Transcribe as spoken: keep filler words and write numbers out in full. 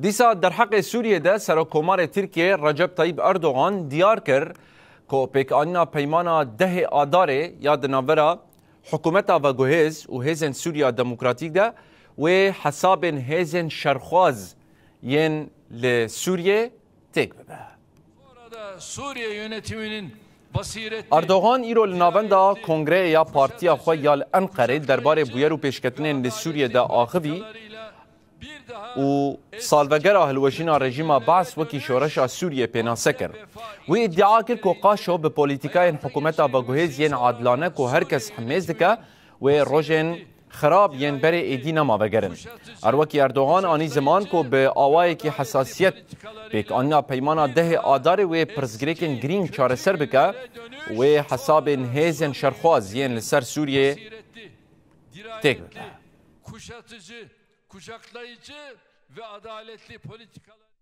Dîsa derheqê Sûriyê de Serokkomarê Tirkiyê Recep Tayyip Erdogan diyar kir ku pêkanîna peymana dehê Adarê ya di navbera hikûmeta veguhêz û Hêzên Sûriya Demokratîk de wê hesabên hêzên şerxwaz yên li Sûriyê têk bibe. Suriye yönetiminin basiretli Erdogan îro li navenda kongreyê ya partiya xwe ya li Enqerê derbarê bûyer û pêşketinên li Sûriyê de axivî û salvegera hilweşîna rejîma Baas wekî şoreşa Sûriyê pênase kir. Wî îdia kir ku qaşo bi polîtîkayên hikûmeta veguhêz yên adilane ku her kes himêz dike, wê rojên xirab yên berê êdî nema vegerin. Her wekî Erdogan anî ziman ku bi awayekî hesasiyet pêkanîna peymana dehê Adarê wê pirsgirêkên girîng çareser bike, wê hesabên hêzên şerxwaz yên li ser Sûriyê têk bibe. Kuşatıcı, kucaklayıcı ve adaletli politikalar